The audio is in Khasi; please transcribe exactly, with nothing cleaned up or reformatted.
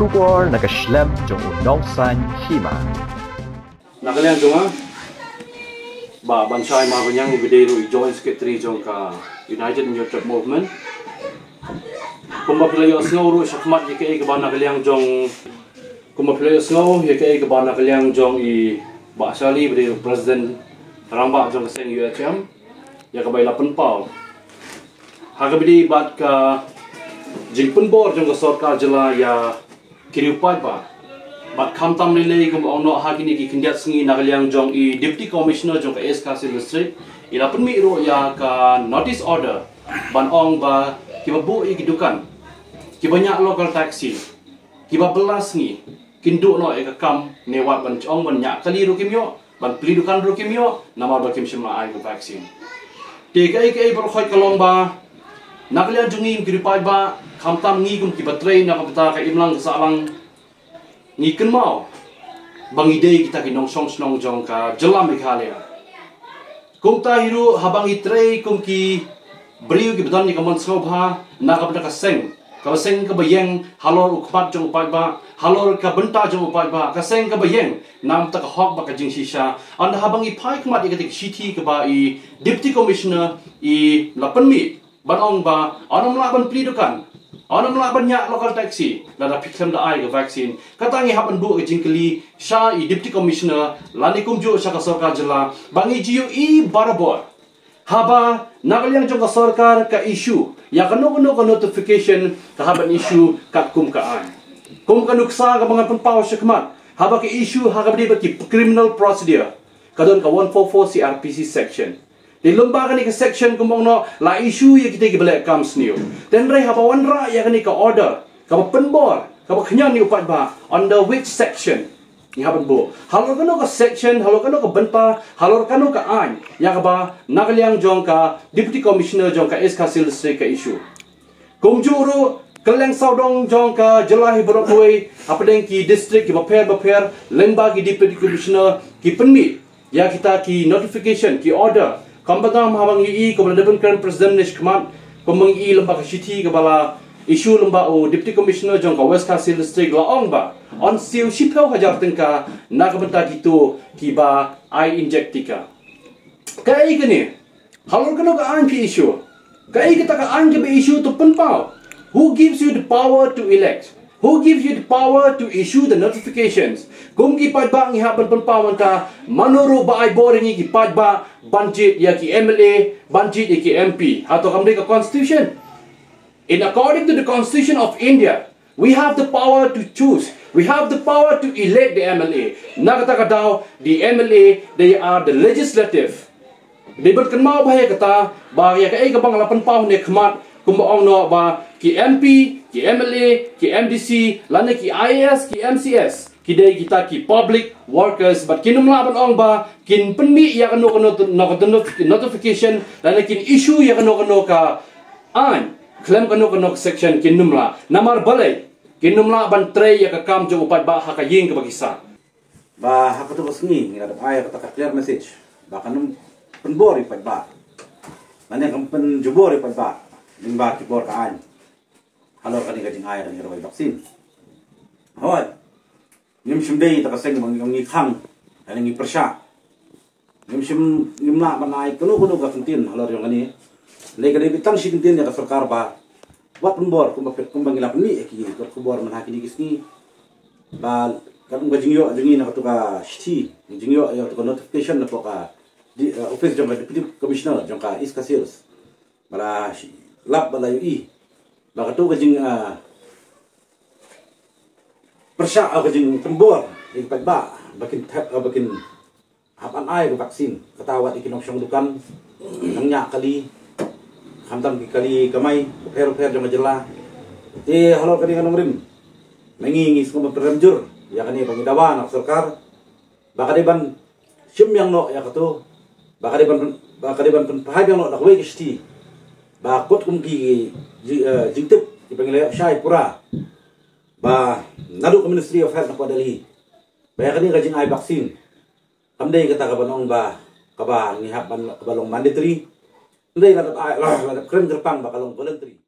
Khubor na ka shlem jong u nongsan hima. Na ka liang jong nga, Bah Banshai Marbaniang, uba dei ruh i Joint Secretary jong ka United Hmar Youth Movement. Kumba phi la ïohsngew ruh shakhmat ïa kaei kaba na ka liang jong, kumba phi la ïohsngew ïa kaei kaba na ka liang jong i Bah Charlie, uba dei ruh President Rangbah jong ka seng U H M, ïa kaba i la pynpaw ha kaba ïadei bad ka jingpynbor jong ka sorkar jylla ïa ki riew paidbah. Bad khamtam lei lei, kumba ong noh, ha kine ki khyndiat sngi na ka liang jong i Deputy Commissioner jong ka East Khasi Hills District, i la pynmih ruh ïa ka notice order ban ong ba kiba buh ïa ki dukan, kiba ñiah local taxi, kiba bylla sngi, kin duh noh ïa ka kam, ne wat ban ong ban ñiah kali ruh kim ïoh, ban plie dukan ruh kim ïoh, namar ba kim shym la ai ka vaccine. Te kaei kaei baroh khoit ka long ba na ka liang jong ngi kum ki riew paidbah, khamtam ngi kum kiba trei na ka bynta ka imlang ka sahlang, ngi kynmaw ba ngi dei kita ki nongshong shnong jong ka jylla Meghalaya. Kumta hi ruh, haba ngi trei kum ki briew kiba don ïa ka mon sngewbha na ka bynta ka seng, kaba seng kaba ïeng halor u khmat jong u paidbah, halor ka bynta jong u paidbah, ka seng kaba ïeng na ka bynta ka hok bad ka jingshisha. Ynda haba ngi phai khmat ïa kata ka shithi kaba i Deputy Commissioner i la pynmih ban ong ba ym lah ban plie dukan, ym lah ban ñiah local taxi, lada phi khlem da ai ka vaccine. Kata ngi hap ban buh ka jingkylli sha i Deputy Commissioner lane kumjuh sha ka sorkar jylla ba ngi ju ïohi barabor, haba na ka liang jong ka sorkar ka issue ïa kano kano ka notification, ka hap ban issue katkum ka aiñ. Kum ka nuksa kaba ngan pynpaw shakhmat, haba ka issue ha kaba ïadei bad ki criminal procedure, ka don ka one four four C R P C section. Te lyngba kane ka section, kumba ong noh, la issue ïa kita kiba leh kam sniew. Te hynrei haba wanrah ïa kane ka order kaba pynbor, kaba khñiot ïa u paidbah, under which section ngi hap ban buh? Halor kano ka section, halor kano ka bynta, halor kano ka aiñ ïa kaba na ka liang jong ka Deputy Commissioner jong ka East Khasi Hills District ka issue? Kumjuh ruh, kylleng sawdong jong ka jylla hi baroh kawei, hapdeng ki district kiba pher bapher, lyngba ki Deputy Commissioner ki pynmih ïa kita ki notification, ki order. Kumba tam haba ngi ïohi, kumba la dep ban kren President mynne shakhmat, kumba ngi ïohi lyngba ka shithi kaba la issue lyngba u Deputy Commissioner jong ka West Khasi Hills District, la ong ba yn siew shiphew hajar tyngka na ka bynta kito kiba ai inject tika. Kaei kane? Halor kano ka aiñ phi issue? Kaei kata ka aiñ kaba issue, to pynpaw? Who gives you the power to elect? Who gives you the power to issue the notifications? Kum ki paidbah ngi hap ban pynpaw mynta, mano ruh ba ai bor ïa ngi ki paidbah ban jied ïa ki M L A, ban jied ïa ki M P? Hato kam dei ka constitution? In according to the Constitution of India, we have the power to choose. We have the power to elect the M L A. Na kata ka daw, the M L A, they are the legislative. Dei ban kynmaw bha ïa kata, ba ïa kaei kaba nga la pynpaw ne khmat, kumba ong noh ba ki M P, ki M L A, ki M D C, lane ki I A S, ki M C S, ki dei kita ki public workers, bad kin ym lah ban ong ba kin pynmih ïa kano kano, kano kano notification, lane kin issue ïa kano kano ka aiñ khlem kano kano ka section, kin ym lah. Namar balei? Kin ym lah ban trei ïa ka kam jong u paidbah ha ka ïing kaba ki sah. Ba ha kato ka sngi ngi la dep ai kata ka clear message ba kan ym pynbor ïa u paidbah, lane kan ym pynjubor ïa u paidbah lyngba ki bor ka aiñ halor kane ka jingai kane ka dawai vaccine. Hooid, ngim shym dei ta ka seng ba ngi khang, lane ngi pyrshah. Ngim shym, ngim lah ban ai kano kano ka kyntien halor jong kane. Hynrei ka dei beit tang shi kyntien ïa ka sorkar ba wat pynbor, kumba, kumba ngi la pynmih ïa ki kot khubor mynha kine ki sngi, ba katkum ka jingïoh jong ngi na kato ka shithi, jingïoh ïa kato ka notification napoh ka di-, eh, office jong ka Deputy Commissioner jong ka East Khasi Hills, ba la shi-, lap ba la ïohi ba kato ka jing, eh, pyrshah, eh, ka jingpynbor ïa ki paidbah ba kin thep, eh, ba kin hap ban ai ka vaccine. Kata wat ïa ki nongshong dukan, nongñiah kali, khamtam ki kali kamai bapher bapher jong ka jylla. Te halor kane ka nongrim, ma ngi ngi sngewbha ban pynrem jur ïa kane ba ngi dawa na ka sorkar ba ka dei ban shim biang noh ïa kato, ba ka dei ban, ba ka dei ban pynphai biang noh da kawei ka shithi, ba katkum ki ji-, eh, jingtip kiba ngi la ïoh shai pura, ba naduh ka Ministry of Health napoh Delhi, ba ïa kane ka jingai vaccine kam dei kata kaba ong ba kaba ngi hap ban, kaba long mandatory. Kam dei, la dep ai, la dep kren kyrpang ba ka long voluntary.